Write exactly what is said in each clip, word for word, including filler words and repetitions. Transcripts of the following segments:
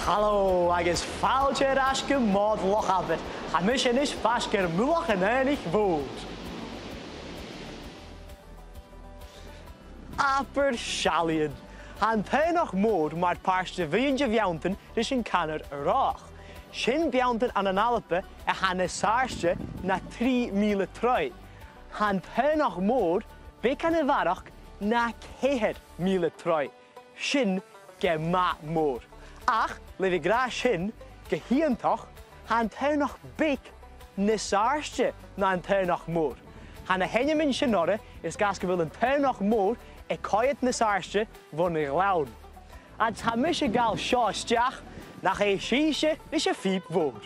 Halò, agus fàilte air ais gu Mòd Loch Abar. Tha mise a-nis faisg air Mullach an Aonaich Mhòir. Abair seallaidhean. Tha an t-Aonach Mòr mar phàirt de bhuidheann de bheanntan ris an canar Roch. Sin beanntan ann an Alba a tha nas àirde na trì mìle troigh. Tha an t-Aonach Mòr beagan a bharrachd na ceithir mìle troigh. Sin gu math mòr. Ach, le bhith ag ràdh sin, gu h-iongantach, tha an t-Aonach Beag nas àirde na an t-Aonach Mòr. Tha na h-ainmean sin orra air sgàth 's gu bheil an t-Aonach Mòr a' coimhead nas àirde bhon ghleann. Agus tha mise a' gabhail seo a-steach, nach èist sibhse ris a' phìob mhòr.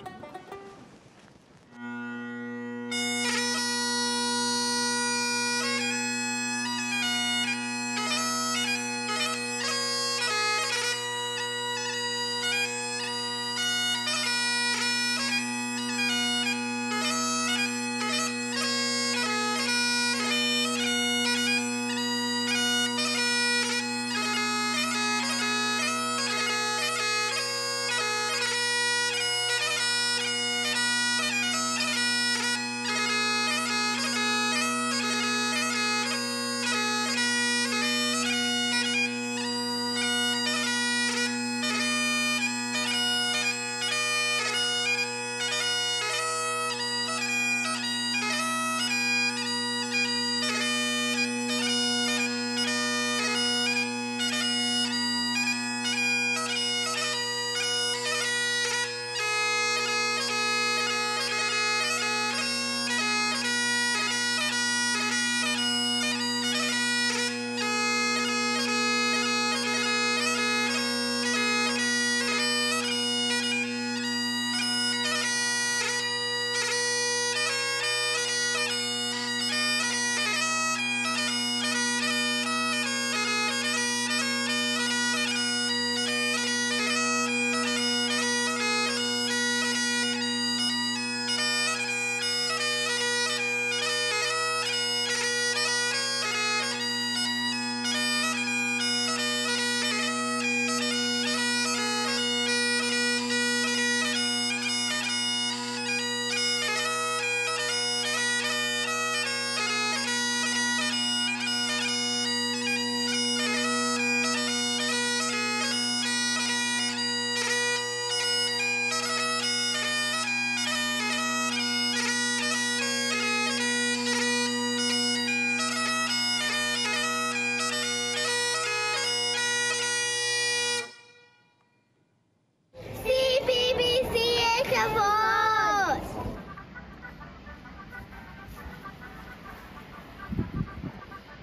C B B C Air Comfort!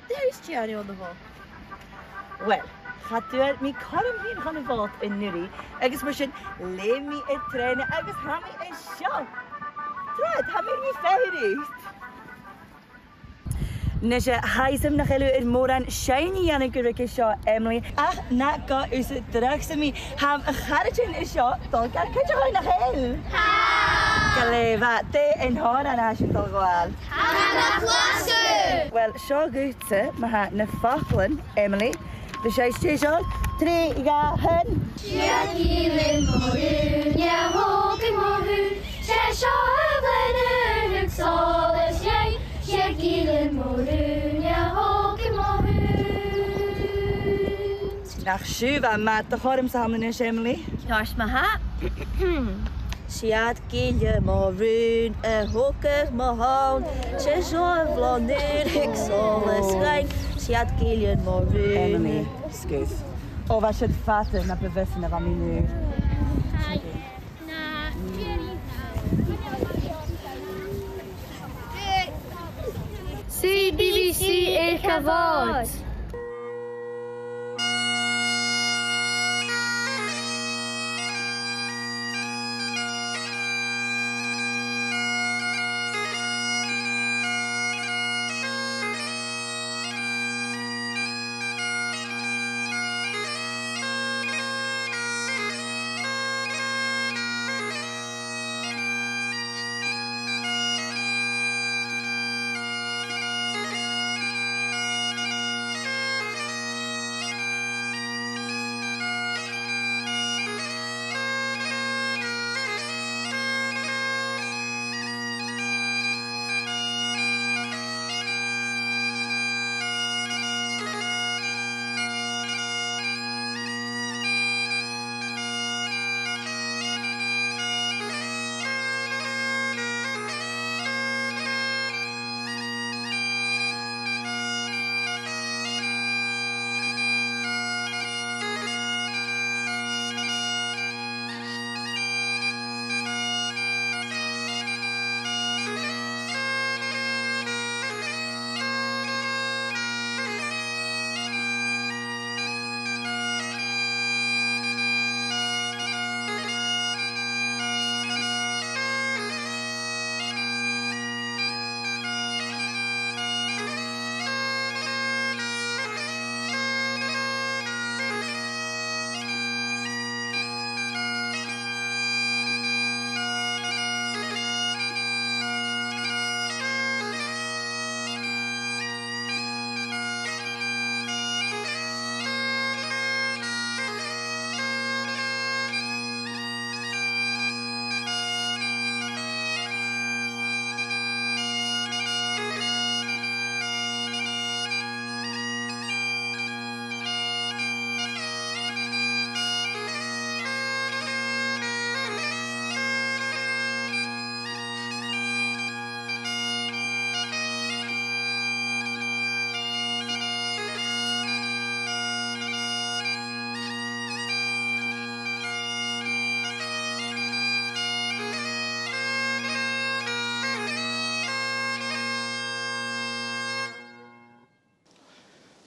Dè tha thusa a' dèanamh an-diugh? Uill, cha d' fhuair mi cothrom fhìn chun a' Mhòd an-uiridh, agus mar sin, leum mi air trèana agus tha mi an seo. Trobhad, tha mi ri feitheamh riut. Nise, tha fhios agam nach eil thu air mòran seinn a dhèanamh gu ruige seo, Emily, ach na gabh thusa dragh sam bith, tha mo charaidean an seo a' dol gar cuideachadh, nach eil? Tha! Glè mhath, dè an t-òran a tha sinn a' dol a ghabhail? Tha mi a' cleachdadh! Uill, seo dhutsa, ma-thà, na faclan, Emily. Ris an sèist, trì, dhà, aon. Siar Gillean Mòr Rùin, a thog mo thrùin, 's e seo a' bhliadhna a thug solas dhuinn. Siar Gillean Mòr Rùin, a thog mo thrùin. Nach siud a bha math, do chothrom-sa a-nis, Emily. Ceart ma-thà. Siar Gillean Mòr Rùin a thog mo thonn, 's e seo a' bhliadhna a thug solas dhuinn. Siar Gillean Mòr Rùin. Emily, sguir. O, bha siud fada na bu mhiosa na bha mi an-uiridh. C B B C Air Comfort.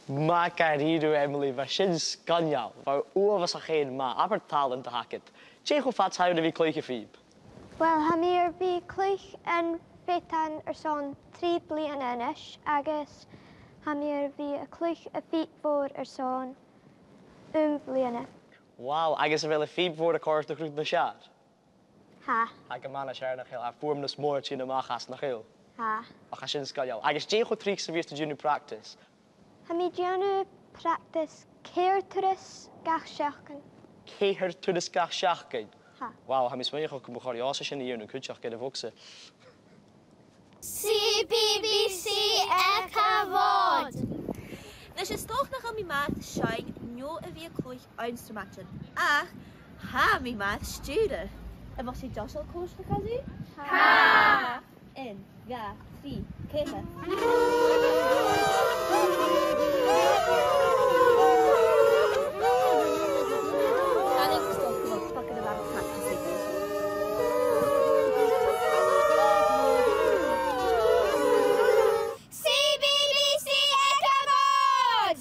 Math dha-rìribh, Emily, bha sin sgoinneil. Bha e uabhasach fhèin math, abair tàlant a th' agad. Dè cho fad 's a tha thu air a bhith a' cluich a' phìob? Uill, tha mi air a bhith a' cluich am feadhainn airson trì bliadhna a-nis, agus tha mi air a bhith a' cluich a' phìob mhòr airson aon bhliadhna. Wow, agus a bheil am phìob mhòr a' còrdadh riut nas fheàrr? Tha. Tha gu math nas fheàrr, nach eil? Tha fuaimean nas motha a' tighinn a-mach às, nach eil? Tha. Ach tha sin sgoinneil. Agus dè cho tric 's a bhios tu a' dèanamh practice? Tha mi a' dèanamh practice ceithir turas gach seachdain. Ceithir turas gach seachdain? Tha. Wow, tha mi a' smaoineachadh gum bu chòir dhòmhsa sin a dhèanamh cuideachd air a' bhogsa. C B B C aig a' Mhòd. Nise, 's dòcha nach eil mi math air seinn no a bhith a' cluich ionnsramaidean, ach tha mi math air stiùireadh. Am biodh sibh deiseil, a chàirdean? Tha. Aon, dhà, trì, ceithir. Tha mi a' smaoineachadh gum bi beagan a bharrachd practice againn. C B B C aig a' Mhòd!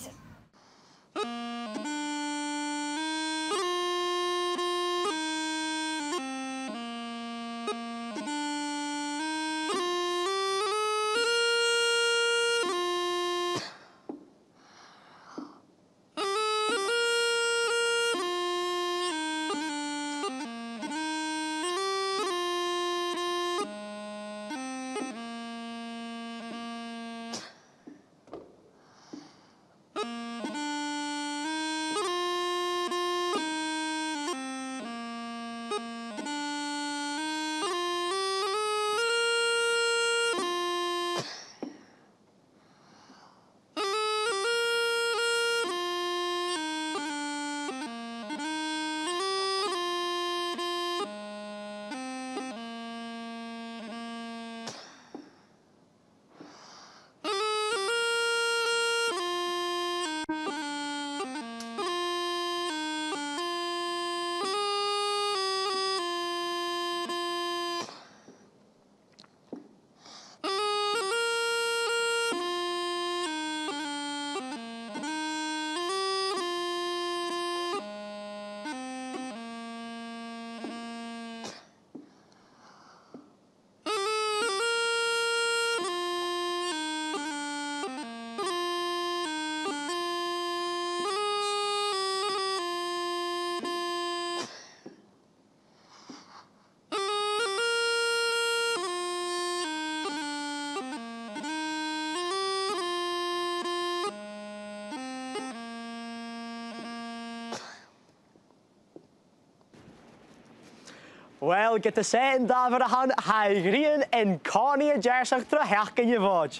Uill, ged as e an dàmhair a th' ann, tha a' ghrian an-còmhnaidh a' deàrrsadh tro sheachdain a' Mhòid.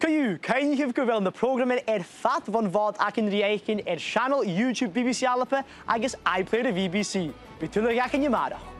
Co-dhiù, cuimhnichibh gu bheil na prògraman air fad bhon Mhòd againn ri fhaicinn air seanail YouTube B B C Alba agus iPlayer a' B B C. Bidh tuilleadh againn a-màireach.